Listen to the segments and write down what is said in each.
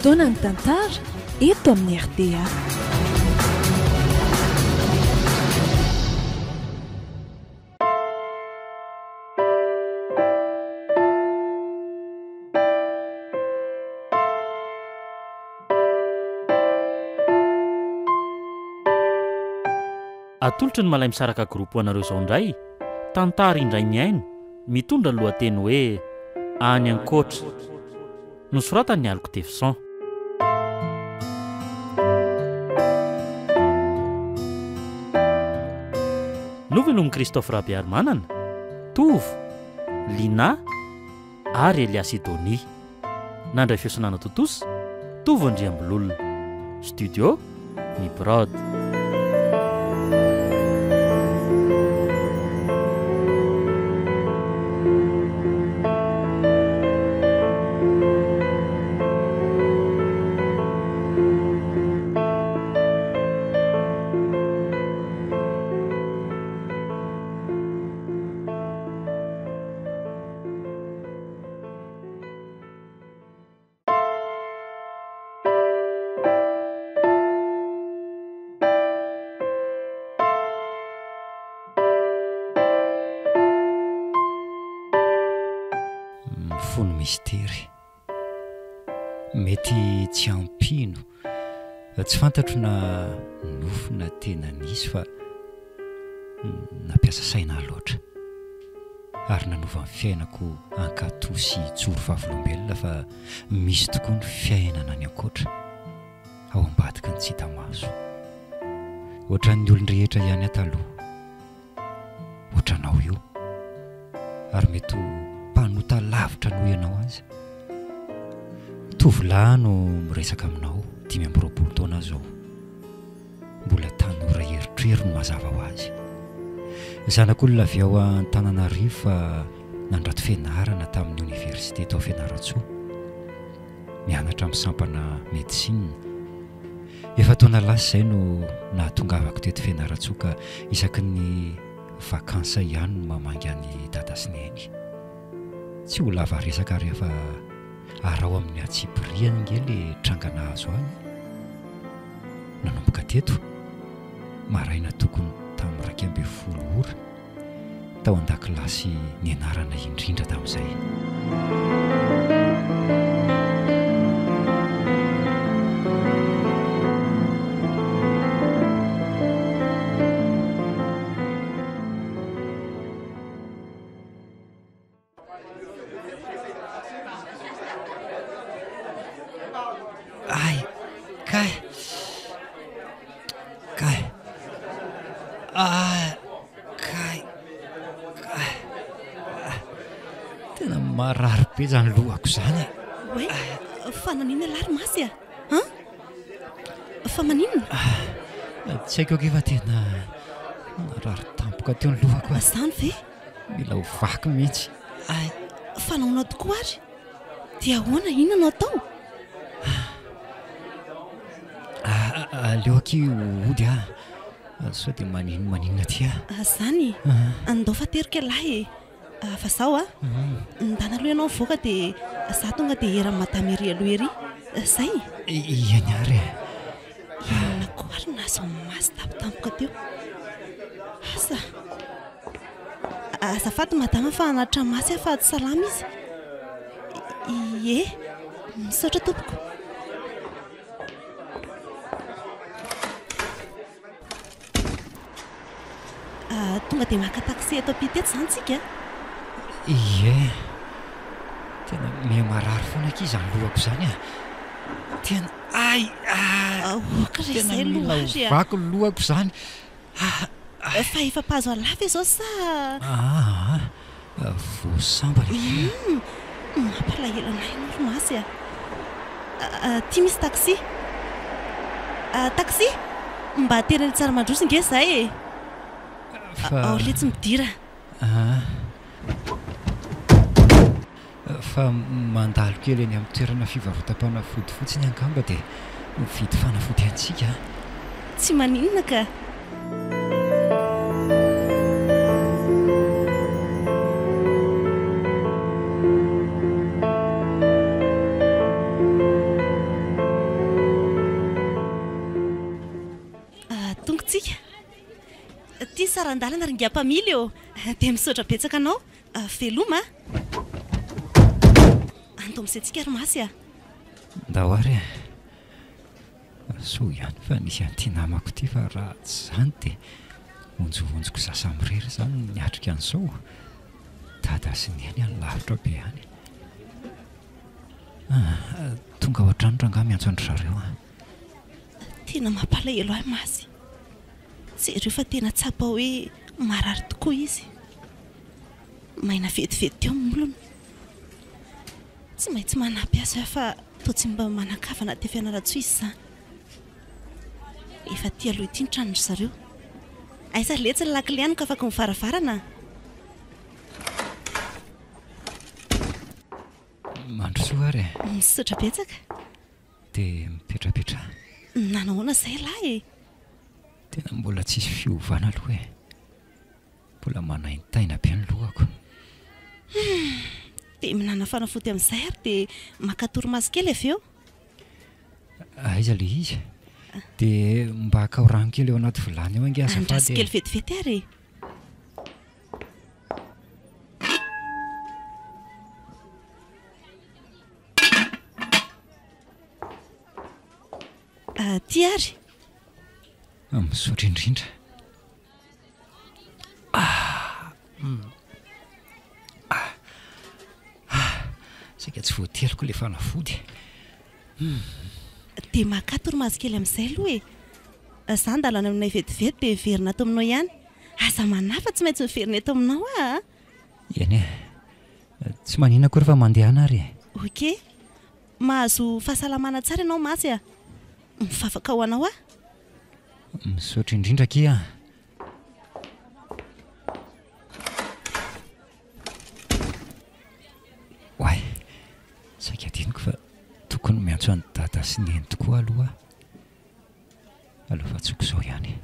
Fotoanan'ny tantara eto amin'ny rta. Atolotry ny Malaimisaraka Group ho anareo izao indray, tantara indray mihaino, mitondra ny lohateny hoe Any ankoatra. Nosoratan'i Aloky Tefson. Novelomin'i Christophe Rabearimanana, Tovo, Lina ary Elias Idonia. Nandray feo sy nanatontosa, Tovo Andriambololona. Studio, Ny Prod. Mifono mistery. Mety tsy hampino. Tsy fantatro na nofy na tena nisy fa nampiasa saina ahy loatra. Ary nanova ny fiainako hankatò sy hijoro vavolombelona fa misy tokoa ny fiainana any ankoatra, ao ambadiky ny tsy hita maso. Ohatran'ny olon-drehetra ihany aho taloha. Ohatranao io. Ary mety ho mpanota lavitra noho ianao aza. Tovolahy no miresaka aminao, 25 taona aho izao. Mbola tanora erotrerony mazava ho azy. Zanak'olona avy ao Antananarivo fa nandrato fianarana tamin'ny oniversite tao Fianarantsoa. Mianatra amin'ny sampana medecine. Efa taona lasa izay no nahatongavako teto Fianarantsoa ka isaky ny vacances ihany no mamangy an'i Dada sy Neny. Tsy ho lava resaka rehefa araho amin'ny antsipiriany ange le tranga nahazo ahy e! Nanomboka teto, maraina tokony tamin'ny 11 ora, tao an-dakilasy nianarana indrindra tamin'izay. Ay, kay. Kay. Ah, kay. Kay. Tena marary be izany lohako izany e. Oay, fa naninona lahy ry Masy a? An? Fa maninona? Ah, tsy haiko akia fa tena narary tampoka teo ny lohako. Izany ve? Mila ho vaky mihitsy. Ay, fa nahoana tokoa ary? Dia ahoana, inona no atao? Ah, aleo akia hody ah. Sao dia maninomaninona aty ah. Izany? Andao fa teriko ialahy e. Fa zao a, ndana aloha ianao mivoaka dia za tonga dia eran'i madame ery aloha ery. Zay? Eny ary e. Inona koa ary no nahazo an'i Masy tampotampoka teo? Asa. Azafady madama fa hanatitra an'i Masy aho fa tsy salama izy. Ie. Misaotra tompoko. Tonga dia maka taxi eto ampita eto izany tsika a? Ie. Tena miha marary foana akia izany lohako izany a. Tena ay ah! Aoka re Tena izay mila loha ary a! ovako ny lohako izany. Ah! Fa efa mpahazo an'lah ve izao sa? Aa! Vao sambany akia. Hum! Mampalahelo an'lah ianao ry Masy a! Ty misy taxi. Taxi! Mba tena eny Tsaramandroso nge zay e! Fa. Ao letsy midira. Aa! Fa mandalo kely eny amin'ny toerana fivarotam-panafody fotsiny angamba dia mividy fanafody antsika a! Tsy maninona ka! Tsara an-dalana ry ingahy mpamily ô! Dia misaotra betsaka anao. Veloma a! Andao amin'izay tsika ry Masy a! Ndao ary e! Soa ihany fa nisy an'ity namako ity fa raha tsy izany dia vonjovonjiko za samirery izany ny niatrika an'izao. Dada sy Neny any lavitra be any. Ah, tonga ao an-trano rangahy miantso an-dry zareo an. Tena mampalahelo ahy Masy. Jereo fa tena tsapa hoe marary tokoa izy. Maina vetivety teo ny molony. Tsy maintsy manampy azy aho fa toa tsy mba manan-kavana aty Fianarantsoa izy izany. Efa aty aloha ity ny tranon-dry zareo. Aiza ry letsy ny lakile hanokafako ny varavarana? Mandrosoa ary e! Misaotra betsaka. Dia mipetrapetraha. Nanahoana izay lahy e? Tena mbola tsisy fiovana aloha e! Mbola manaintaina be ny lohako. Humm! Dia mihinana fanafody amin'izay ary dia maka torimaso kely avy eo. Aiza ilay izy? Dia mba akao rano kely ao anaty vilany ao ange azafady e. Andraso kely vetivety ary e. Aty ary. Misaotra indrindra. Saika tsy voateliko ilay fanafody. Dia makà torimaso kely amin'izay aloha e. Za handalo any aminay vetivety dia hiverina ato aminao ihany. Aza manahy fa tsy maintsy miverina eto aminao aho a! Eny e. Tsy maninona akory fa mandehana ary e. Ok. Mahazo fahasalamana tsara ianao Masy a! Mivavaka ho anao aho. Misaotra indrindra akia a! Oay! Saika adinoko fa tokony miantso an'i Dada sy Neny tokoa aloha aho. Aleo fa antsoiko izao ihany.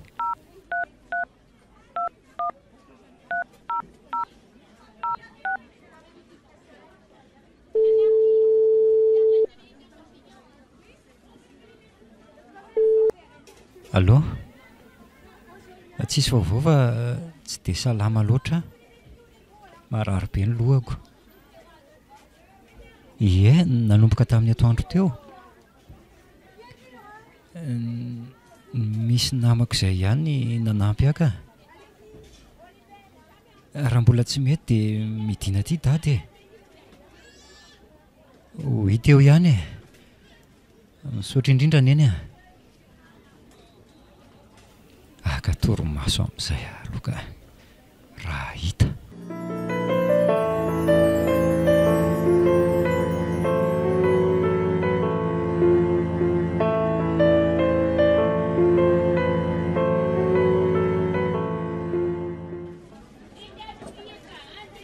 Allô? Tsisy vaovao fa tsy dia salama loatra aho. Marary be ny lohako. Ie, nanomboka tamin'ny atoandro teo. Misy namako izay ihany nanampy ahy ka. Raha mbola tsy mety dia midina aty dada e. Ho hita eo ihany e. Misaotra indrindra Neny a. Haka torimaso amin'izay aloha ka raha hita.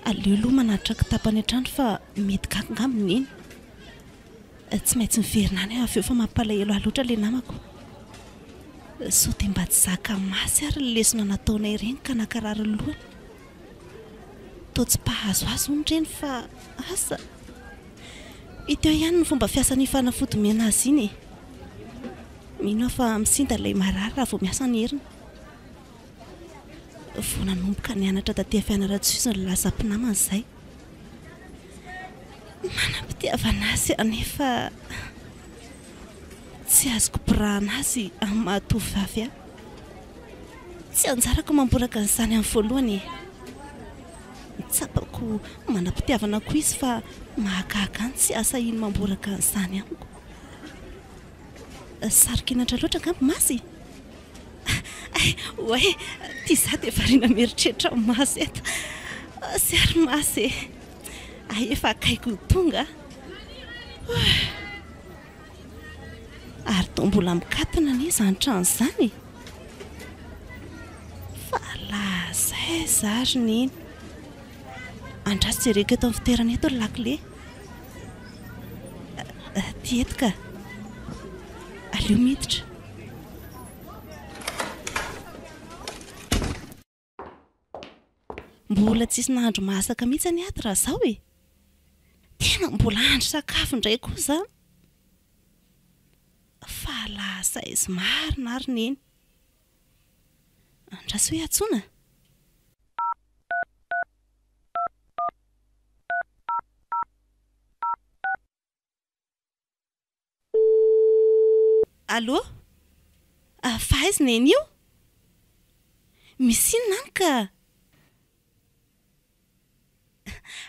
Aleo aloha manatitra kitapo any an-trano fa mety gaga angamba i Neny. Tsy maintsy miverina any aho avy eo fa mampalahelo ahy loatra ilay namako. Sao dia mba tsy zaka masy ary ny lesona nataonay ireny ka nankarary ny lohany. Toa tsy mpahazo azy hono ireny fa asa. Hita eo ihany ny fomba fiasan'iny fanafody omena azy iny e. Mino aho fa misinda ilay marary raha vao miasa ny heriny. Vao nanomboka nianatra taty Fianarantsoa izy no lasa mpinamana izay. Manam-pitiavana azy anefa tsy azoko borahana azy amin'ny maha tovovavy ahy. Tsy anjarako mamboraka an'izany amin'ny voalohany e. Tsapako manam-pitiavana koa izy fa mahagaga ahy ny tsy ahasahiany mamboraka an'izany amiko. Saro-kenatra loatra angamba Masy? Oay, ty za dia variana mieritreritra Masy eto. Sy ary Masy e. Hay efa akaiky ho tonga. Ary toa mbola mikatona anie izany trano izany e. Fa lasa aiza ary Neny? Andraso jereko eto amin'ny fitoerana eto ny lakile. Ty eto ka. Aleo miditra. Mbola tsisy nahandro masaka mihitsy anie ato raha zao e! Tena mbola hahandro sakafo indray koa za. Fa lasa aiza marina ary Neny? Andraso hoe antsoina? Allô? Fa aiza Neny io? Misy inona any ka?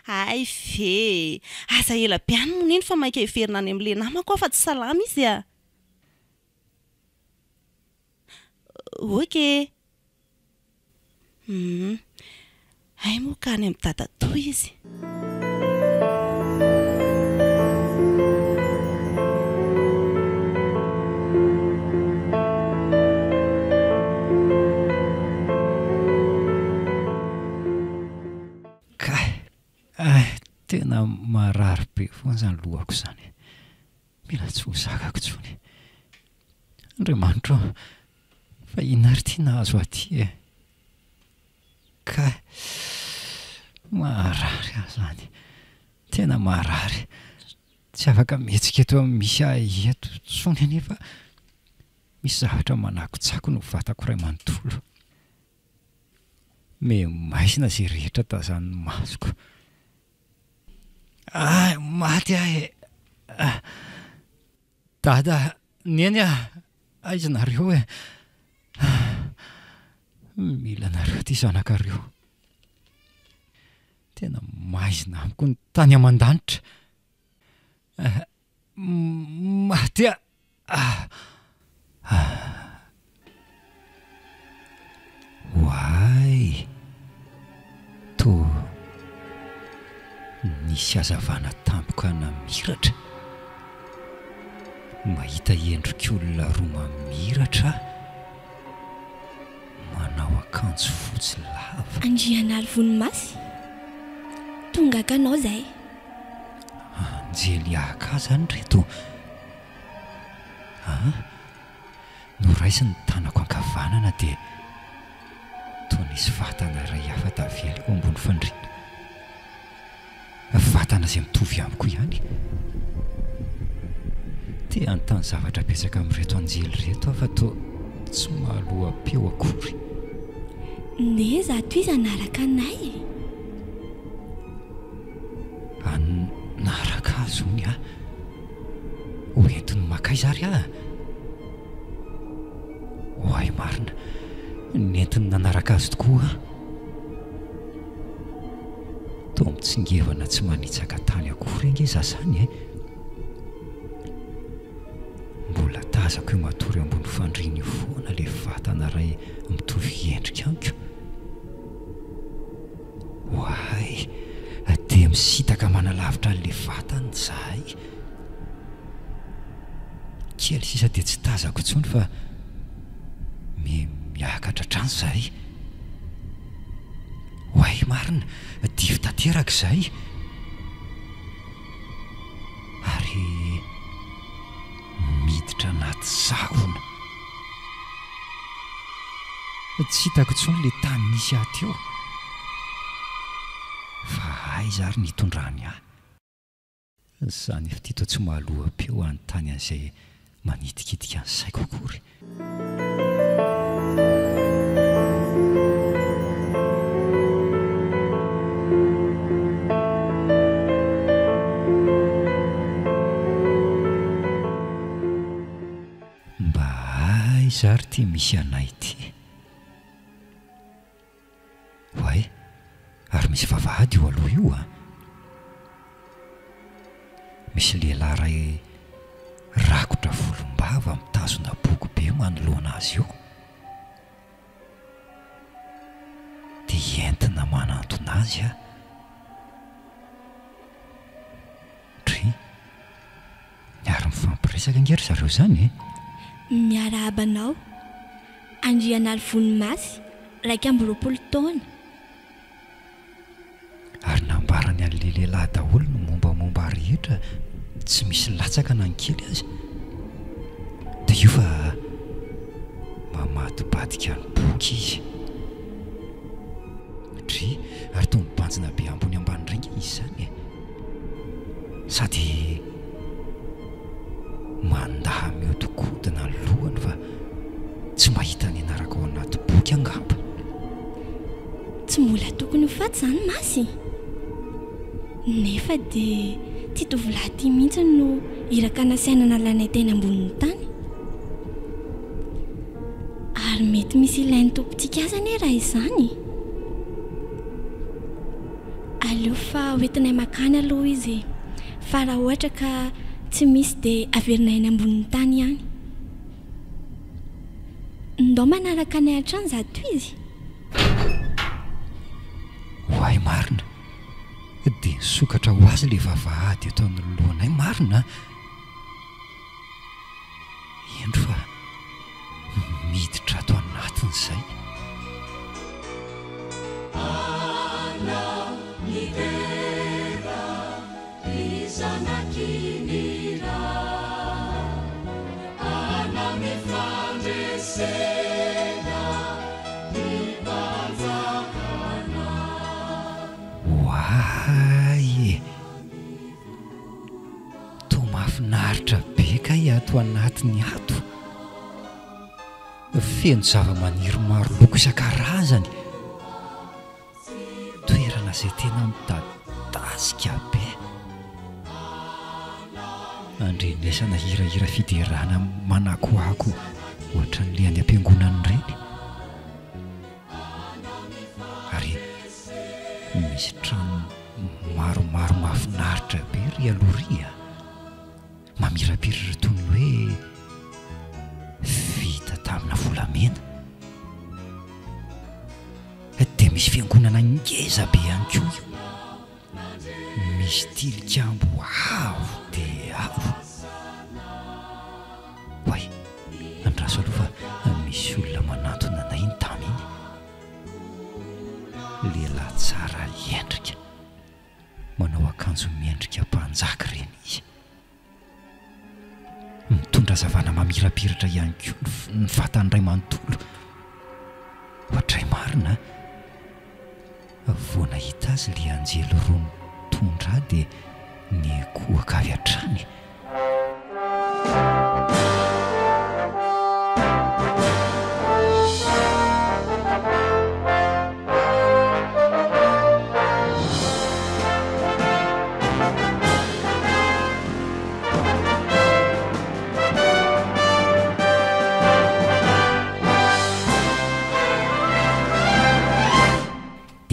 Hay ve e! Aza ela be any moa Neny fa maika hiverina any amin'ilay namako aho fa tsy salama izy a! Ok e! Humm. Hay moa ka any amin'i dadatoa izy. Kay! Ay, tena marary be foana izany lohako izany. Mila tsy ho zakako intsony. Andriamanitra ô, fa inona ary ity nahazo ahy ity e? Kay! Maharary ahy izany. Tena maharary. Tsy afaka mihetsika eto amin'ny misy ahy eto intsony anefa. Misy zavatra manakotsako ny vatako iray manontolo. Miha-maizina izay rehetra tazanin'ny masoko. Ay, maty aho e! Dada, Neny a! Aiza nareo e? Mila anareo ity zanakareo. Tena maizina amiko ny tany aman-danitra. Maty aho. Oay! Toa nisy hazavana tampoka namiratra. Mahita endrik'olona roa mamiratra aho, manao akanjo fotsy lava. Andrianarivonimasy, tonga haka anao izahay. Anjely haka ahy izany ireto? An? Noraisiny ny tanako ankavanana dia toa nisy vatana iray hafa tavela eo ambony fandriana. Vatana izay mitovy amiko ihany. Te hanontany zavatra betsaka amin'ireto anjely ireto aho fa toa tsy mahaloa-peo akory. Ndeha ato izy hanaraka anay e! Hanaraka azy hono aho? Ho entiny mankaiza ary aho? Oay marina, nentiny nanaraka azy tokoa aho. Toa mitsingevana tsy manitsaka tany akory ange za zany e! Mbola tazako io matory ambony fandriana io foana le vatana iray mitovy endrika amiko. Oay, dia misintaka manalavitra an'le vatana izahay. Kely sisa dia tsy tazako intsony fa miakatra hatrany izahay. Oay marina, dify tanteraka izahay. Ary miditra anaty sahona. Tsy hitako intsony ilay tany nisy ahy teo. Fa aiza ary ny hitondrany ahy? Izany fitia toa tsy mahaloa-peo hanontany an'izay manitikitika ny saiko akory. Mba aiza ary ity misy anay ity? Oay, ary misy vavahady io aloha io an! Misy lehilahy iray rakotra volombava mitazona boky be manoloana azy io. Dia entina manantona azy aho. Dry. Ary mifampiresaka ange ry zareo izany e! Miarahaba anao. Andrianarivonimasy, 21 taona. Ary nambarany an'ilay lehilahy daholo ny mombamomba ahy rehetra tsy misy latsaka na ny kely aza. Dia io fa mamadibadika ny boky izy. Dry, ary toa mibanjina be ambony ambany indray ange izy izany e! Sady mandà mihodinkodina ny lohany fa tsy mahita ny anarako ao anaty boky angamba. Tsy mbola tokony ho faty izany Masy? Nefa dia ity tovolahy ity mihitsy no iraka nasaina nalainay teny ambonin'ny tany. Mety misy ilain'ny tompontsika azy anie raha izany e! Aleo fa hoentinay makany aloha izy e! Fa raha ohatra ka tsy misy dia averinay eny ambonin'ny tany ihany. Ndao manaraka anay hatrany zato izy. Oay marina! Dia nisokatra ho azy ilay vavahady eto anoloanay marina a! Indro fa miditra ato anatiny izay. Midera ry zanaky ny Ray, hanome fandresena ny mpanjakanay. Oay e! Toa mahafinaritra be kay ato anatiny ato. Feno zavamaniry maro loko isan-karazany. Toerana izay tena midadasika be. Andrenesana hirahira fiderana manakoako ohatran'ilay any am-piangonana ireny. Ary misy trano maromaro mahafinaritra be ry aloha ry a! Mamirapiratra toy ny hoe vita tamina volamena. Dia misy fiangonana ngeza be ihany koa io. Misy tilikambo avo dia avo. Oay, andraso aloha fa misy olona manantona anay iny tany iny. Lehilahy tsara endrika, manao akanjo miendrika mpanjaka ireny izy. Mitondra hazavana mamirapiratra ihany koa ny vatany iray manontolo. Ohatray marina a! Vao nahita azy ilay anjely roa nitondra ahy dia nikohaka avy hatrany.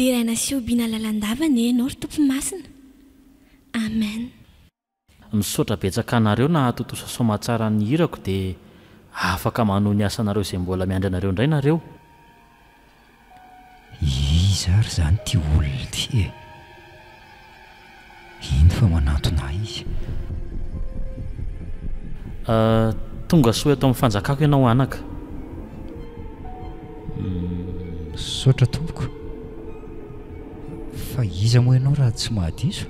Deraina sy hobiana lalandava anie ianao ry Tompo Masina. Amen. Misaotra betsaka anareo nahatontosa soamatsara ny hirako de afaka manohy ny asanareo izay mbola miandry anareo indray nareo. Iza ary izany ity olona ity e? Iny fa manantona ahy izy. Euh, tonga soa eto amin'ny fanjakako ianao anaka. Misaotra tompoko. Fa iza moa ianao raha tsy mahadiso?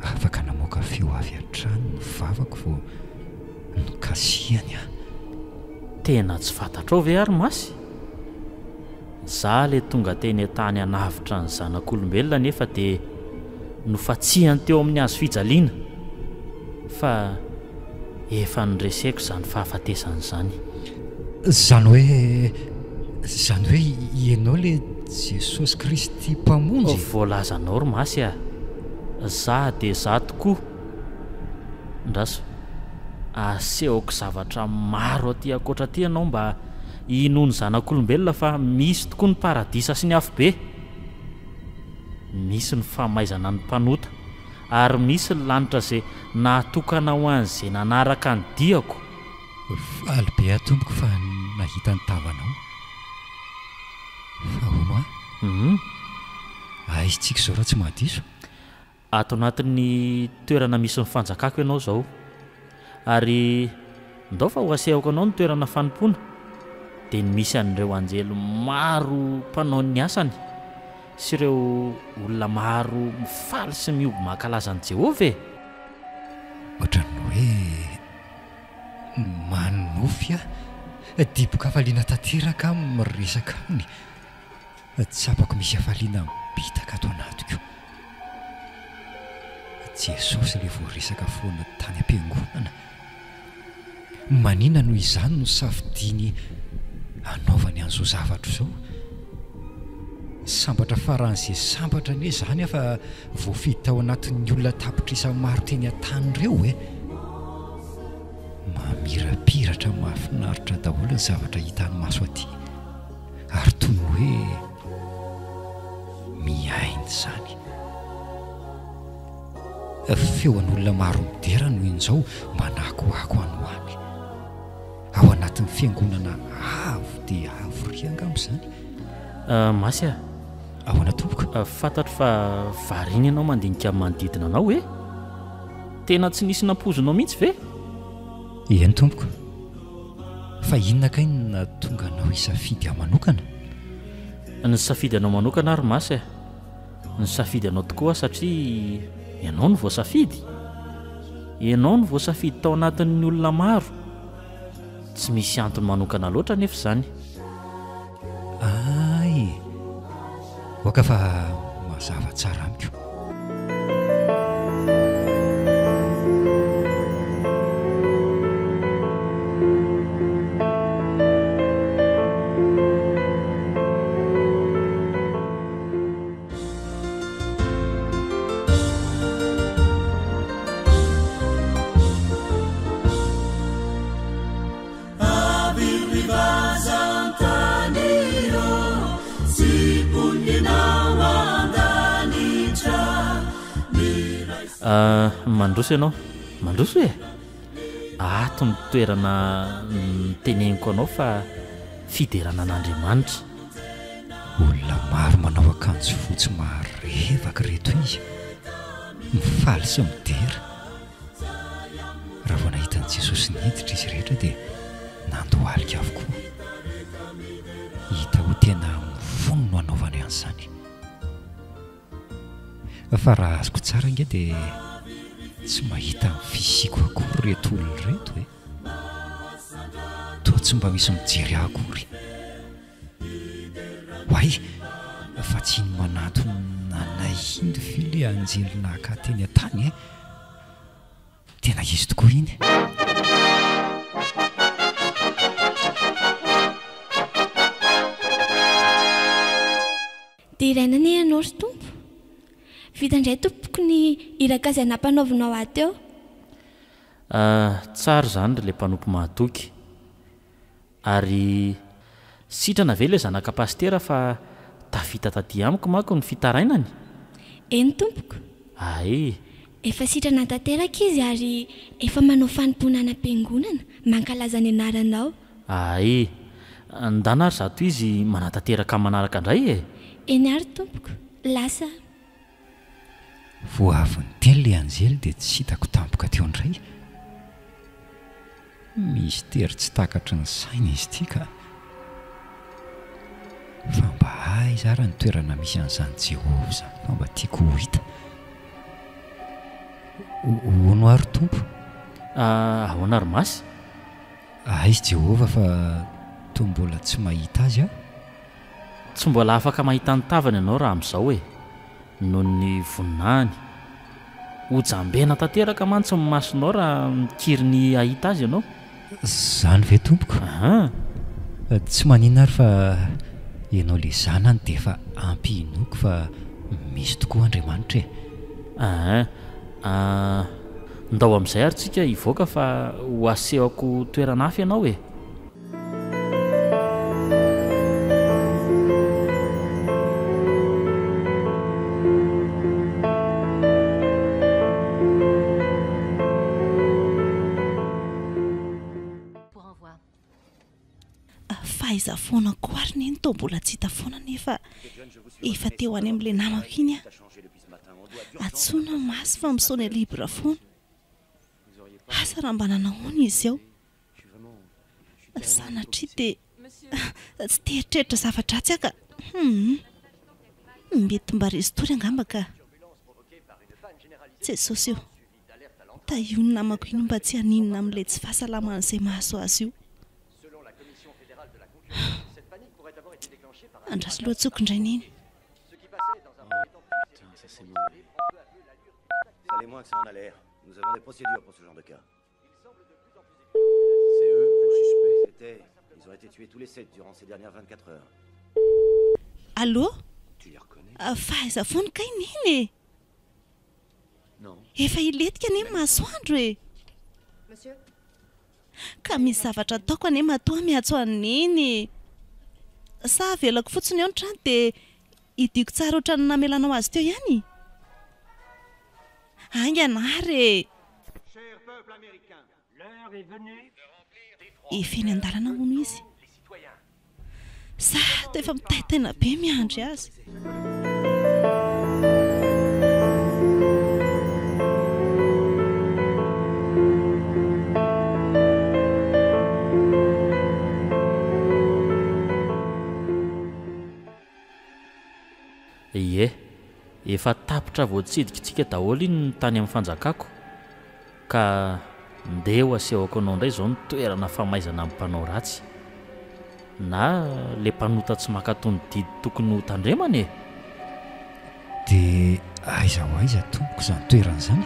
Afaka namoaka feo avy hatrany ny vavako vao nokasihany aho. Tena tsy fantatrao ve ary Masy? Za le tonga teny an-tany hanavotra ny zanak'olombelona nefa dia nofatsihany teo amin'ny hazo fijaliana fa efa noreseko izany fahafatesana izany. Izany hoe, izany hoe ianao le Jesosy Kristy Mpamonjy? Voalazanao ry Masy a! Za dia za tokoa! Ndraso, asehoko zavatra maro aty ankoatra aty ianao mba hinoan'ny zanak'olombelona fa misy tokoa ny paradisa sy ny afobe. Misy ny famaizana ny mpanota. Ary misy ny lanitra izay natokana ho an'izay nanaraka ny diako. Faly be aho tompoko fa nahita ny tavanao. Fa hono aho? Hum. Aiza tsika izao raha tsy mahadiso? Ato anatin'ny toerana misy ny fanjakako ianao izao. Ary ndao fa ho asehoko anao ny toerana fanompoana, dia ny misy an'ireo anjely maro mpanao ny asany. Sy ireo olona maro mifaly sy mihoby mankalaza an'i Jehovah e! Ohatran'ny hoe manonofy aho. Dibo-kafaliana tanteraka aho miresaka aminy. Tsapako misy hafaliana mibitaka ato anatiko. Jesosy ilay voaresaka foana tany am-piangonana. Maninona no izany no safidiany hanaovany an'izao zavatra izao? Sambatra faran'izay sambatra anie izany aho fa voafidy tao anatin'ny olona tapitrisa maro teny an-tany ireo e! Mamirapiratra mahafinaritra daholo ny zavatra hitan'ny maso aty ary toy ny hoe miaina izany. Feon'olona maro midera no injao manakoako any ho any. Ao anatin'ny fiangonana avo dia avo ry angamba izany. Masy a! Ahoana tompoko? Fantatro fa variana ianao mandinika ny manodidina anao e! Tena tsy nisy nampoizinao mihitsy ve? Eny tompoko. Fa inona kay no nahatonga anao hisafidy ahy manokana? Nisafidy anao manokana aho ry Masy a! Nisafidy anao tokoa aho satria ianao no voasafidy. Ianao no voasafidy tao anatin'ny olona maro. Tsy misy antony manokana loatra anefa izany. Ay! Aoka fa mazava tsara amiko. Ah, mandroso ianao, mandroso e! Ato ny toerana niteneniko anao fa fiderana an'Andriamanitra. Olona maro manao akanjo fotsy marevaka ireto izy, mifaly sy midera. Raha vao nahita an'i Jesosy niditra izy rehetra dia nandohalika avokoa. Hita ho tena mivonona hanaovany an'izany. Fa raha azoko tsara ange dia tsy mahita ny fisiako akory ireto olona ireto e. Toa tsy mba misy mijery ahy akory. Oay! Fa tsy iny manantona anay iny ve ilay anjely naka teny an-tany e? Tena izy tokoa iny. Deraina anie Ianao ry Tompo. Vita indray tompoko ny iraka izay nampanaovinao ahy teo. Ah, tsara izany ry ilay mpanompo mahatoky. Ary sitrana ve ilay zanaka pasitera fa tafita taty amiko manko ny fitarainany? Eny tompoko. Ay! Efa sitrana tanteraka izy ary efa manao fanompoana any am-piangonana, mankalaza ny anaranao. Ay! Ndana ary zato izy manatanteraka amin'ny manaraka indray e! Eny ary tompoko. Lasa aho. Vao avy niteny ilay anjely dia tsy hitako tampoka teo indray. Mistery tsy takatry ny saina izy ity ka. Fa mba aiza ary ny toerana misy an'izany Jehovah izany fa mba tiako ho hita. Hono ary Tompo? Ahoana ry Masy? Aiza Jehovah fa toa mbola tsy mahita azy aho? Tsy mbola afaka mahita ny tavany ianao raha amin'izao e! Noho ny voninahiny. Ho jambena tanteraka mantsy ny masonao raha mikiry ny hahita azy ianao. Izany ve tompoko? Ahaa. Tsy maninona ary fa ianao le zanany dia efa ampy hinoako fa misy tokoa Andriamanitra e. Ahaa. Ndao amin'izay ary tsika hivoaka fa ho asehoko toerana hafa ianao e. Fa aiza foana koa ary neny toa mbola tsy hita foana nefa efa teo any amin'ilay namako iny aho. Antsoina Masy fa mi-sonner libre foana. Asa raha mba nanao ahoana izy ao. Sanatria dia tsy te hieritreritra zava-dratsy aho ka. Hum. Mety mba resin-tory angamba ka. Jesosy ô. Tahio ny namako iny mba tsy haninona amin'ilay tsy fahasalamana izay mahazo azy io. Andraso loha tsoko indray neny. Allô? Fa aiza foana kay neny e? Efa hilentika anie ny masoandro e! Ka misy zavatra ataoko anie matoa miantso an'i Neny. Sa avelako fotsiny eo ny trano dia hidiako tsara ohatran'ny namelanao azy teo ihany? Haingana ary e! Efa eny an-dalana hono izy. Za ato efa mitaintaina be miandry azy. Ie, efa tapitra voatsidikitsika daholo iny ny tany amin'ny fanjakako. Ka ndeha ho asehoko anao indray izao ny toerana famaizana ny mpanao ratsy. Na le mpanota tsy mankatò ny didy tokony ho tandremana e! Dia aiza ho aiza tompoko izany toerana izany?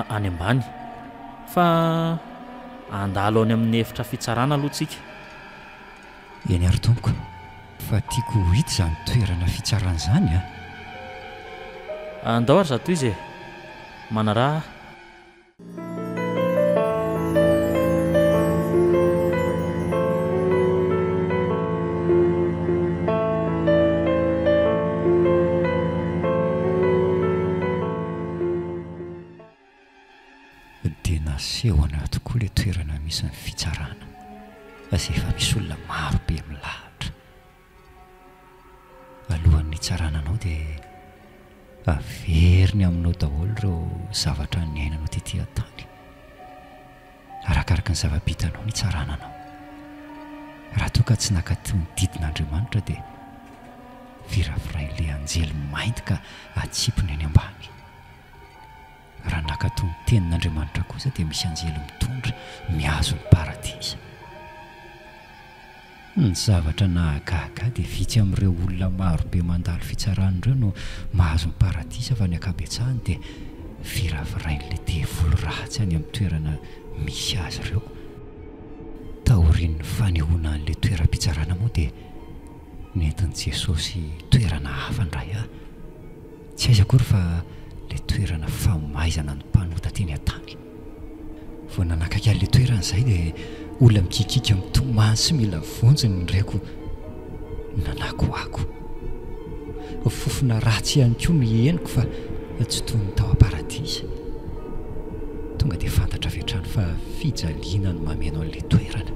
Any ambany. Fa handalo any amin'ny efitra fitsarana aloha tsika. Eny ary tompoko. Fa tiako ho hita izany toerana fitsarana izany a! Andao ary zato izy e! Manaraha ahy. Dia nasehony tokoa ilay toerana misy ny fitsarana, izay efa misy olona maro be milahatra. Alohan'ny hitsarana anao dia averiny aminao daholo ireo zavatra niainanao tety an-tany. Arakaraka ny zava-bitanao ny hitsarana anao. Raha toa ka tsy nankatò ny didin'Andriamanitra dia viravirain'ilay anjely mainty ka atsipiny any ambany. Raha nankatò ny tenin'Andriamanitra kosa dia misy anjely mitondra mihazo ny paradisa. Ny zavatra nahagaga ahy dia vitsy amin'ireo olona marobe mandalo fitsarana ireo no mahazo ny paradisa fa ny ankabetsahany dia viravirain'ilay devoly ratsy any amin'ny toerana misy azy ireo. Taorian'ny fanehoana an'ilay toeram-pitsarana moa dia nentin'i Jesosy toerana hafa indray aho. Tsy aiza akory fa ilay toerana famaizana ny mpanota teny an-tany. Vao nanakaiky an'ilay toerana izahay dia olona mikiakiaka mitomany sy mila vonjy no reko nanakoako. Fofona ratsy ihany koa no henoko fa tsy toy ny tao am-paradisa. Tonga dia fantatra avy hatrany fa fijaliana no mameno an'ilay toerana.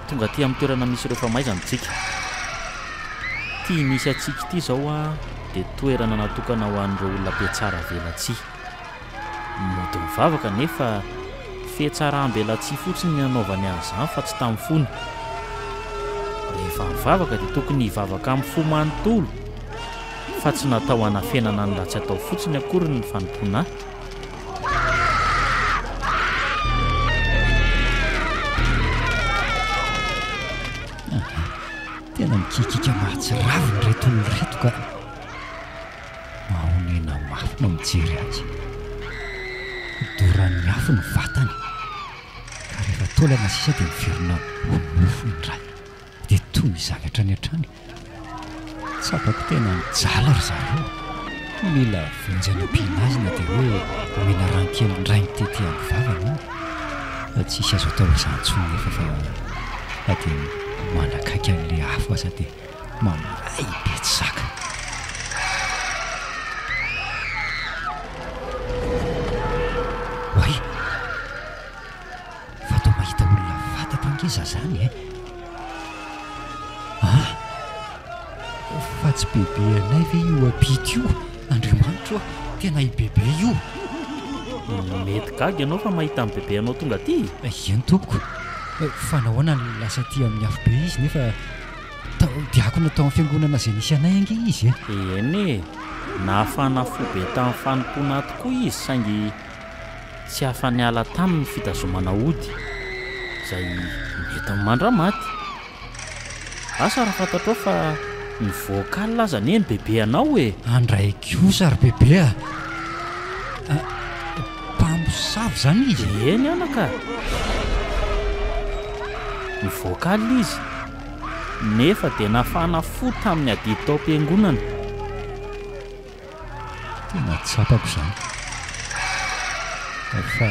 Tonga aty amin'ny toerana misy ireo famaizana isika. Ity misy antsika ity izao dia toerana natokana ho an'ireo olona mpiatsara velatsihy. Mody mivavaka nefa fihatsaram-belatsihy fotsiny ny nanaovany an'izany fa tsy tamin'ny fony. Rehefa mivavaka dia tokony hivavaka amin'ny fo manontolo fa tsy natao hanafenana ny ratsy atao fotsiny akory ny fanompoana. Tena mikiakiaka mahatsiravina ireto olona ireto ka. Mahonena mafy no mijery azy. Doran'ny afo ny vatany, ka rehefa taolana sisa dia miverina ho nofo indray. Dia toy izany hatrany hatrany. Tsapako tena mijaly ry zareo. Mila vonjy hanampiana azy na dia hoe omena rano kely indray mitete amin'ny vavany io. Tsisy azo atao izany intsony nefa fa na dia manakaiky an'ilay afo aza dia Mamay be tsy zaka. Oay! Fa toa mahita olona fantatro ange za zany e! Ah! Fa tsy bebe anay ve io ampita io? Andriamanitro ô! Tena i bebe io! Mety gaga ianao fa mahita an'i bebe anao tonga aty? Eny tompoko! Fa nahoana no lasa aty amin'ny afobe izy nefa Tao diakona tao amin'ny fiangonana izay nisy anay ange izy e! Eny e! Nahafana fo be tamin'ny fanompoana tokoa izy saingy tsy afa-niala taminy ny fitazomana ody izay nentiny mandra-maty. Asa raha fantatrao fa ny vocal aza anie ny bebe anao e! Andray kosa ry bebe a! Mpamosavy izany izy? Eny anaka! Nivoaka alina izy, nefa dia nafana fo tamin'ny adidy tao am-piangonana. Tena tsapako izany fa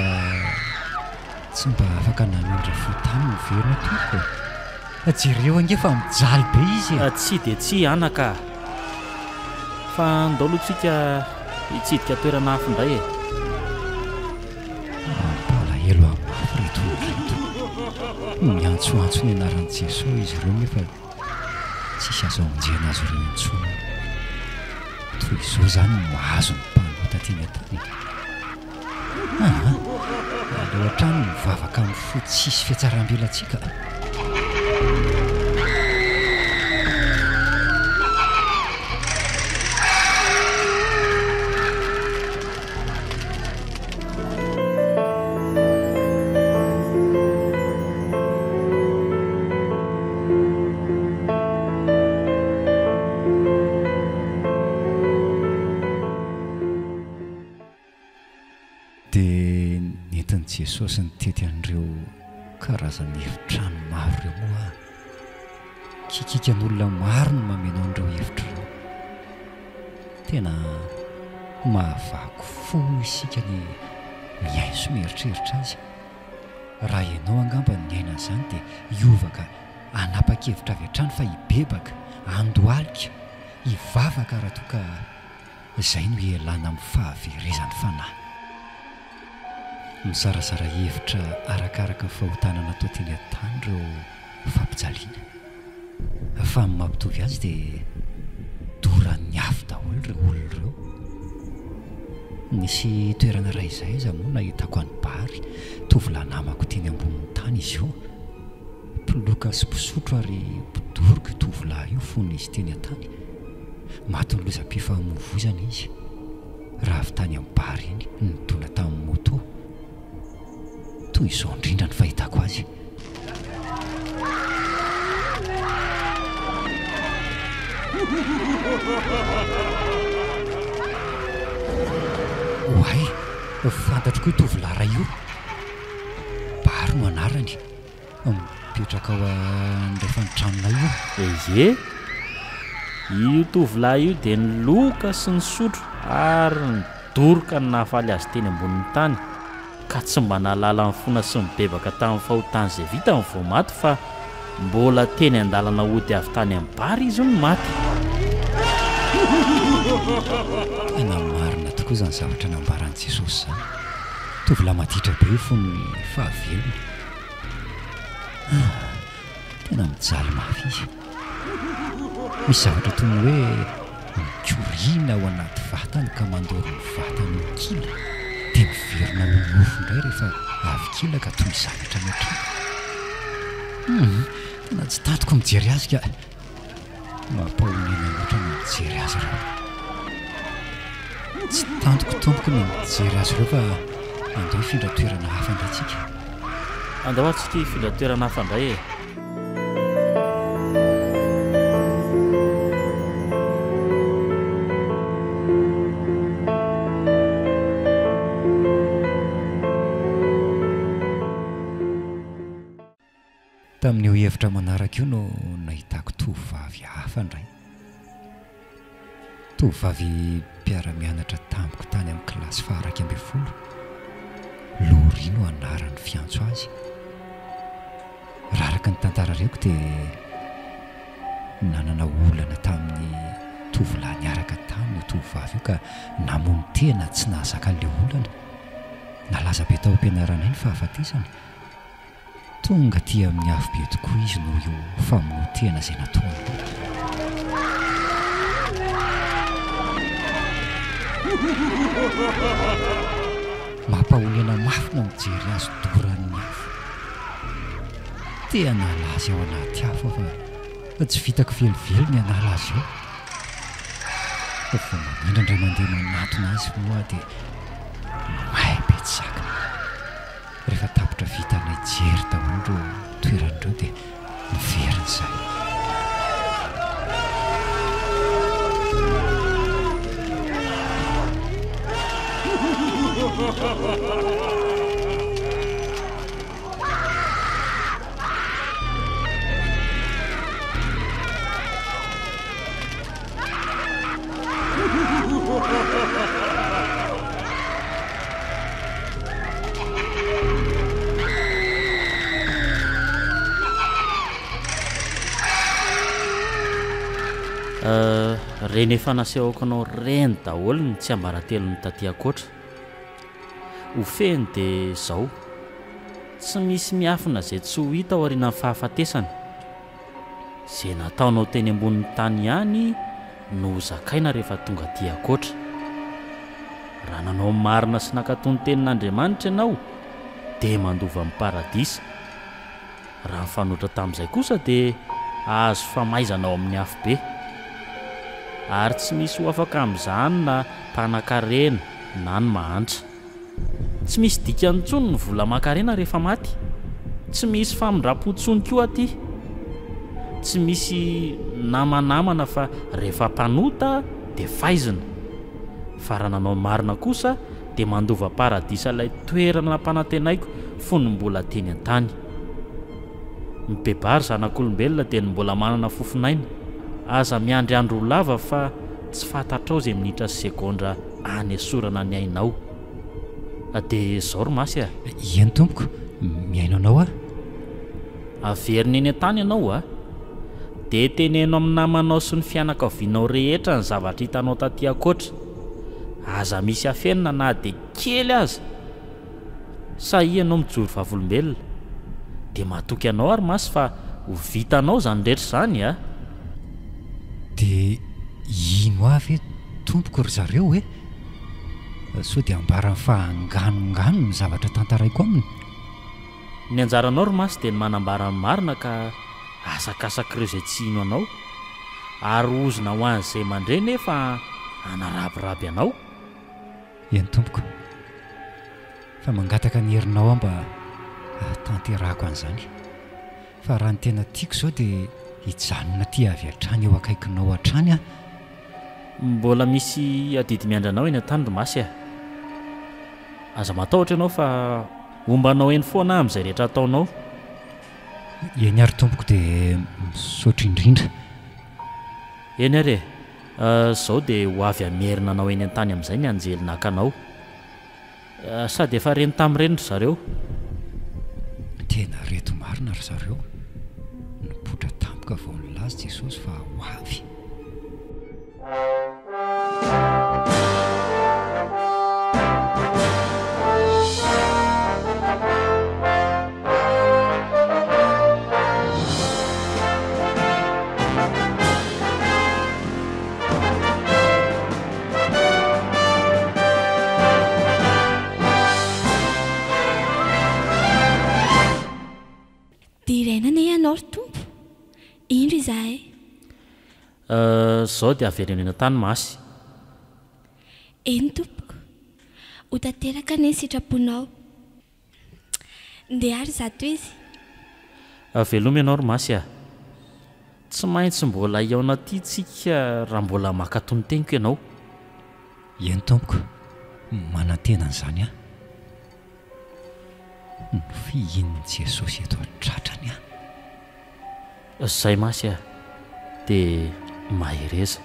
tsy mba afaka namindra fo taminy ve ianao tompoko e? Jereo ange fa mijaly be izy e! Tsia dia tsia anaka a! Fa ndao aloha tsika hitsidika toerana hafa indray e! Mampalahelo ahy mafy ireto olona ireto. Miantsoantso ny anaran'i Jesoa izy ireo nefa tsisy azo amonjena azy ireo intsony. Toy izao izany no mahazo ny mpanota aty an-tany e. Aa, aleo hatrany mivavaka amin'ny fo tsisy fihatsaram-belatsihy ka. Dia nentin'i Jesosy nitety an'ireo karazana efitrano maro ireo moa aho. Kikikan'olona maro no mameno an'ireo efitra ireo. Tena mahavaky fo isika ny mihaino sy mieritreritra azy. Raha ianao angamba no niaina an'izany dia hiova ka hanapa-kevitra avy hatrany fa hibebaka, handohalika, hivavaka raha toa ka izay no hialana amin'ny fahaverezan'ny fanahy. Mizarazara hevitra arakaraka ny fahotana natao teny an-tany ireo fampijaliana. Fa ny mampitovy azy dia doran'ny afo daholo ireo olona ireo. Nisy toerana iray izay aza moa nahitako an'i Bary, tovolahy namako teny ambonin'ny tany izy io. Mpiloka sy mpisotro ary mpidoroka io tovolahy io fony izy teny an-tany. Matin'ny lozam-pifamoivoizana izy raha avy tany amin'ny bar iny, nidona tamin'ny moto. Toy izao indrindra ny fahitako azy. Oay! Fantatro koa io tovolahy iray io. Bary no anarany. Mipetraka ao andrefan'ny tranonay io. Ie! Io tovolahy io dia niloka sy nisotro ary nidoroka ny nahafaly azy teny ambonin'ny tany, ka tsy mba nahalala nifona sy nibebaka tamin'ny fahotany izay vitany vao maty fa mbola teny an-dalana hody avy tany amin'ny bar izy no maty. Tena marina tokoa izany zavatra nambaran'i Jesosy izany. Tovolahy maditra be io fony fahavelony. Ah, tena mijaly mafy izy. Misy zavatra toy ny hoe mikoriana ao anaty vatany ka mandoro ny vatany ho kila, dia miverina ho nofo indray rehefa avy kila ka toy izany hatrany hatrany. Hum, tena tsy tantiko mijery azy ka. Mampahonena loatra ny mijery azy ireo. Tsy tantiko tompoko ny mijery azy ireo fa andao hifindra toerana hafa indray tsika. Andao ary tsika hifindra toerana hafa indray e. Tamin'io hevitra manaraka io no nahitako tovovavy hafa indray. Tovovavy mpiara-mianatra tamiko tany amin'ny kilasy faha-11. Laurie no anarany fiantso azy. Raha araka ny tantara reko dia nanana olana tamin'ny tovolahy niaraka taminy io tovovavy io ka namono tena tsy nahazaka an'ilay olana. Nalaza be tao am-pianaranay ny fahafatesany. Tonga aty amin'ny afobe tokoa izy noho io famonoan-tena izay nataony io. Mampahonena mafy ny mijery azy doran'ny afo. Te hanala azy ao anaty afo aho fa tsy vitako velively ny hanala azy eo. Vao mamindra indray mandeha manatona azy moa aho dia may be tsy zaka. Rehefa tapitra vitanay jery daholo ireo toerana ireo dia niverina izahay. Ireny efa nasehoko anao ireny daholo ny tsiambaratelony taty ankoatra. Ho fehiny dia izao, tsy misy miafina izay tsy ho hita aorianan'ny fahafatesana. Izay nataonao teny ambonin'ny tany ihany no ho zakaina rehefa tonga aty ankoatra. Raha nanao ny marina sy nankatò ny tenin'Andriamanitra ianao dia mandova ny paradisa. Raha nifanohitra tamin'izay kosa dia hahazo famaizana ao amin'ny afobe. Ary tsy misy ho afaka amin'izany na mpanankarena na ny mahantra. Tsy misy dikany intsony ny vola aman-karena rehefa maty. Tsy misy famindram-po intsony koa aty. Tsy misy namanamana fa rehefa mpanota dia faizina. Fa raha nanao ny marina kosa dia mandova paradisa ilay toerana nampanantenaiko fony mbola teny an-tany. Mibebaha ry zanak'olombelona dia ny mbola manana fofon'aina. Aza miandry andro ho lava fa tsy fantatrao izay minitra sy segondra anesorana ny ainao. Dia izao ry Masy a! Eny tompoko, mihaino anao aho. Averina eny an-tany ianao a! Dia teneno amin'ny namanao sy ny fianakavianao rehetra ny zavatra hitanao taty ankoatra. Aza misy afenina na dia kely aza! Sahia ianao mijoro vavolombelona. Dia matoky anao ary Masy fa ho vitanao izany rehetra izany a! Dia hino ahy ve tompoko ry zareo e? Sao dia ambarany fa anganongano ny zavatra tantaraiko aminy? Ny anjaranao ry Masy dia ny manambara ny marina ka asakasak'ireo izay tsy hino anao. Ary ozona ho an'izay mandre nefa hanarabiraby anao. Eny tompoko. Fa mangataka ny herinao aho mba hahatanterahako an'izany. Fa raha ny tena tiako izao dia hijanona aty avy hatrany eo akaikinao hatrany aho. Mbola misy adidy miandry anao eny an-tany ry Masy a! Aza matahotra ianao fa homba anao eny foana aho amin'izay rehetra ataonao. Eny ary tompoko dia misaotra indrindra. Eny ary e! Izao dia ho avy hamerina anao eny an-tany amin'izay ny anjely naka anao. Sady efa reny tamin'ireny ry zareo. Tena reto marina ry zareo. Nipoitra tampoka vao nilaza Jesosy fa ho avy. Deraina anie Ianao ry Tompo, indro izahay. Izao dia avereno eny an-tany Masy. Eny Tompoko, ho tanteraka anie ny sitraponao. Ndeha ary izato izy. Veloma ianao ry Masy a! Tsy maintsy mbola hihaona aty tsika raha mbola maka ny teniko ianao. Eny tompoko, manantena an'izany aho. Nofihinin'i Jesosy eto an-tratrany aho. Zay Masy a! Dia mahereza.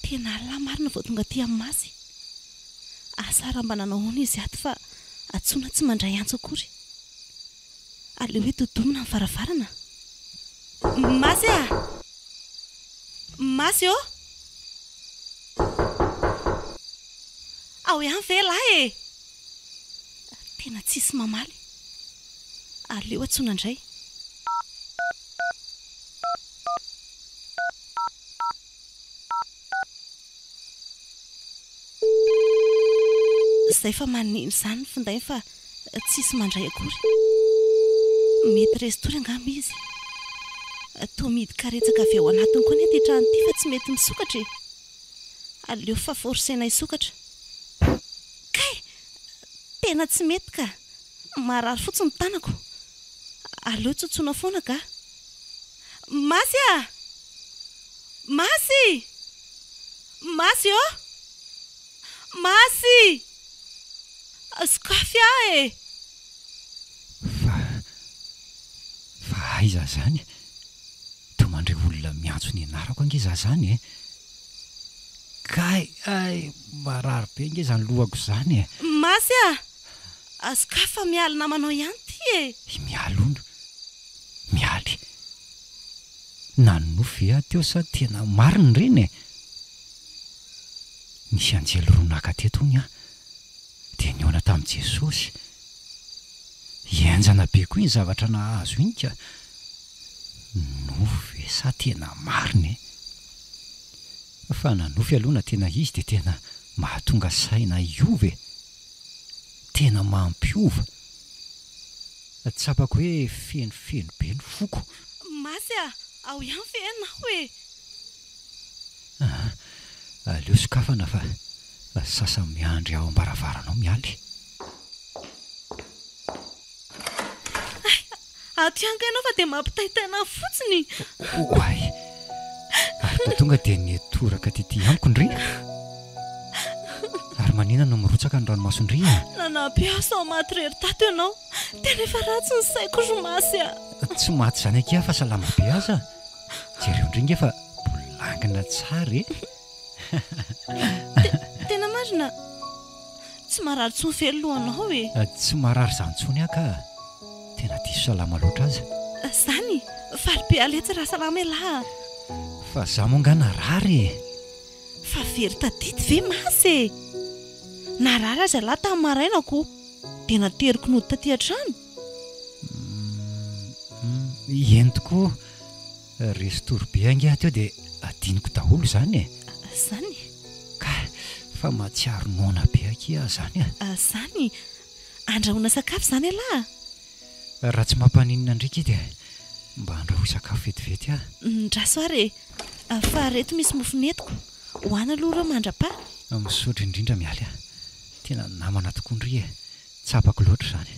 Tena alina marina vao tonga aty amin'i Masy. Asa raha mba nanao ahoana izy ato fa antsoina tsy mandray antso akory. Aleo hoe dodomina ny varavarana. Masy a! Masy ô! Ao ihany ve lahy e? Tena tsisy mamaly. Aleo antsoina indray. Izay fa maneno izany ny findainy fa tsisy mandray akory. Mety resy tory angamba izy. Toa mihidy karetsaka avy ao anatiny koa anie ity trano ity fa tsy mety misokatra e. Aleo fa forcena hisokatra. Kay! Tena tsy mety ka! Marary fotsiny ny tanako. Aleo tsotsoina foana ka! Masy a! Masy! Masy ô! Masy! Sokafy aho e! Aiza zany? Toa mandre olona miantso ny anarako ange za zany e! Kay ay! Marary be ange zany lohako zany e! Masy a! Sokafy fa Mialy namanao ihany ity e! I Mialy hono? Mialy? Nanonofy ve aho teo sa tena marina ireny e? Nisy anjely roa naka teto hono aho dia nihaona tamin'i Jesosy. Henjana be koa iny zavatra nahazo iny ka. Nofy ve sa tena marina e? Fa na nofy aloha na tena izy dia tena mahatonga saina hiova e! Tena mampiova. Tsapako hoe fenofeno be ny foko. Masy a! Ao ihany ve ianao e? Aa, aleo sokafana fa sasa miandry ao am-baravaranao Mialy. Hay, ato ihany kay ianao fa dia mampitaintaina ahy fotsiny. Oay! Ary toa tonga dia nitoraka tety amiko ndry? Ary manina no mirotsaka ny ranomason-dry e? Nanampy ahy sao maty irery tato ianao. Tena efa ratsy ny saiko ry Masy a! Tsy maty izany akia fa salama be aza. Jereo ndry nge fa bolangina tsara e! Tena marina? Tsy marary intsony ve ny lohanao e? Tsy marary izany intsony aho ka! Tena diso salama loatra aza. Zany? Faly be aho letsy raha salama ialahy a! Fa za moa nga narary e! Fa very tadidy ve Masy e? Narary aza ialahy tamin'ny maraina ko! Dia nateriko nody taty an-trano? Eny tokoa, resy tory be ange aho teo dia adinoko daholo izany e! Izany? Ka, fa mahatsiaro noana be akia aho izany a! Izany? Andrahoina sakafo izany ialahy a? Raha tsy mampaninona ndry akia dia mba andrahoy sakafo vetivety aho. Ndraso ary e! Fa reto misy mofo nentiko. Hohano aloha ireo mandra-pa. Misaotra indrindra Mialy a! Tena namana tokoa ndry e! Tsapako loatra izany.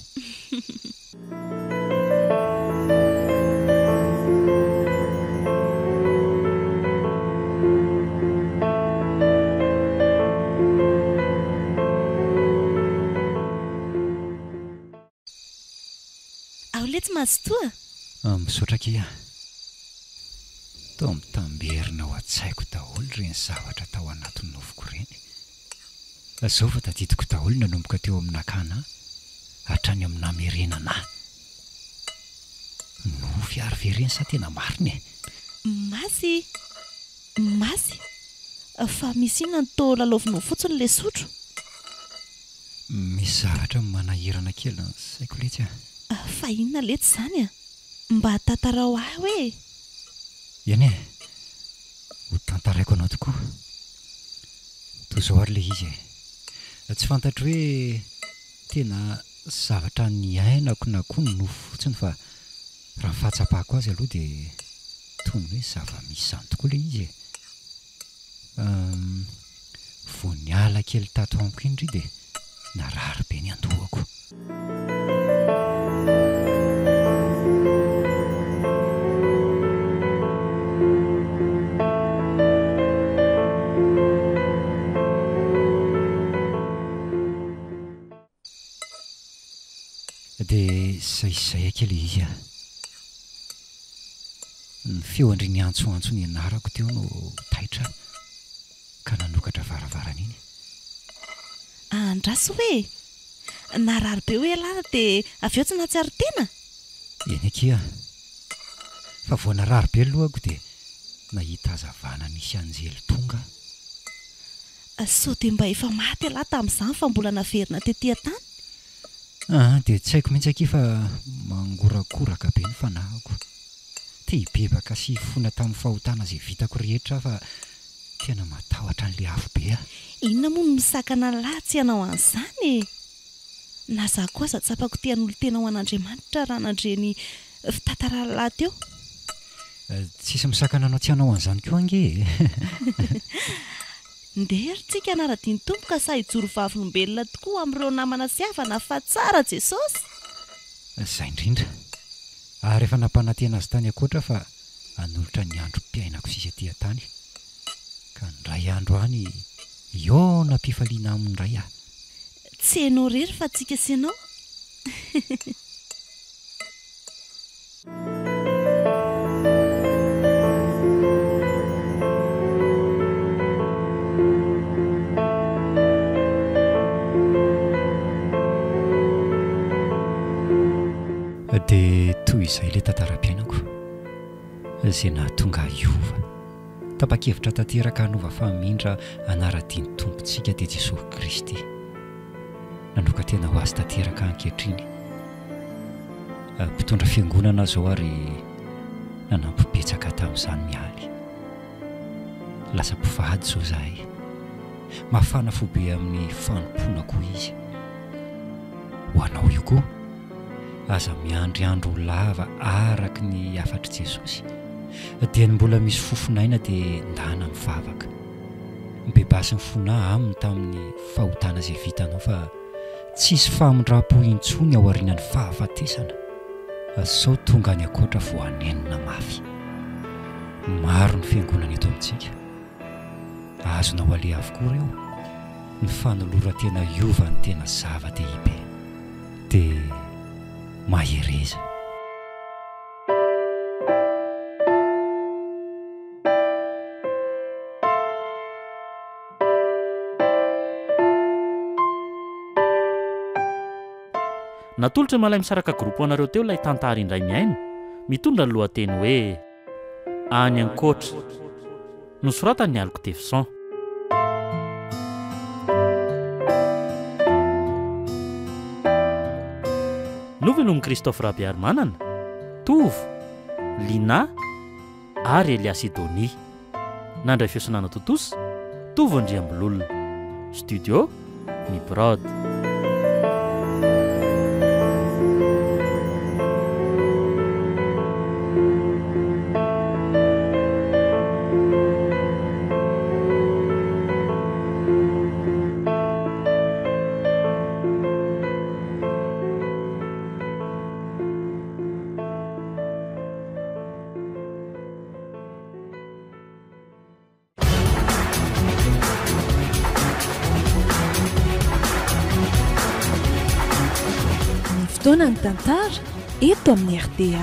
Ao letsy mazotoa a! Misaotra akia a! Toa mitamberina ao an-tsaiko daholo ireny zavatra tao anaty nofiko ireny. Zao fa tadidiko daholo nanomboka teo amin'ny nakana ahy hatrany amin'ny namerenana ahy. Nofy ary ve ireny sa tena marina e? Masy! Masy! Fa misy inona no toa lalaovinao fotsiny ilay sotro? Misy zavatra manahirana kely ny saiko letsy a! Fa inona letsy izany a? Mba tantarao ahy hoe e! Eny e! Ho tantaraiko anao tokoa. Toy izao ary ilay izy e! Tsy fantatro hoe tena zavatra niainako na koa nofy fotsiny fa raha ny fahatsapako azy aloha dia toy ny hoe zava-misy izany tokoa ilay izy e! Humm, vao niala kely tato amiko iny ry dia narary be ny andohako. Dia izay izay akia ilay izy ah. Ny feon-dry niantsoantso ny anarako teo no taitra aho ka nanokatra varavarana iny. Andraso hoe! Narary be hoe ialahy dia avy eo tsy nahatsiaro tena? Eny akia. Fa vao narary be ny lohako dia nahita hazavana nisy anjely tonga aho. Sao dia mba efa maty ialahy tamin'izany fa mbola naverina tety an-tany? Aa dia tsy haiko mihitsy akia fa mangorakoraka be ny fanahiko. Te hibebaka sy hifona tamin'ny fahotana izay vitako rehetra aho fa tena matahotra an'ilay afobe aho. Inona moa no misakana an'lah tsy hanao an'izany e? Na za koa aza tsapako te hanolo-tena ho an'Andriamanitra raha nandre ny fitantaran'lah teo. Tsisy misakana anao tsy hanao an'izany koa ange e! Ndeha ry tsika hanara-dia ny Tompo ka sahy hijoro vavolombelona tokoa amin'ireo namana sy havana fa tsara Jesosy! Izay indrindra. Ary efa nampanantena azy tany ankoatra fa hanolotra ny androm-piainako sisa ety an-tany. Ka indray andro any hihaona am-pifaliana aminy indray aho. Tsy ianao irery fa tsika sy ianao. Dia toy izay ilay tantaram-piainako, izay nahatonga ahy hiova. Tapa-kevitra tanteraka hanova famindra hanara-dia ny Tompontsika dia Jesosy Kristy. Nanokan-tena ho Azy tanteraka aho ankehitriny. Mpitondra fiangonana aho izao ary nanampy betsaka tamin'izany Mialy. Lasa mpivady izao izahay. Mafana fo be amin'ny fanompoana koa izy. Ho anao io koa. Aza miandry andro ho lava araka ny hafatr'i Jesosy. Dieny mbola misy fofon'aina dia ndana mivavaka. Mibebaha sy mifonà Aminy tamin'ny fahotana izay vitanao fa tsisy famindram-po intsony aorianan'ny fahafatesana. Sao tonga any ankoatra vao hanenina mafy. Maro ny fiangonana eto amintsika. Azonao aleha avokoa ireo. Ny fanoloran-tena hiova no tena zava-dehibe. Dia mahereza. Natolotra i Malaimisaraka Group ho anareo teo ilay tantara indray mihaino, mitondra ny lohateny hoe Any ankoatra. Nosoratan'i Aloky Tefson. Novelomin'i Christophe Rabearimanana, Tovo, Lina ary Elia Sidonie. Nandray feo sy nanatontosa, Tovo Andriambololona. Studio, Ny Prod. Ny fotoana ny tantara eto amin'ny rta.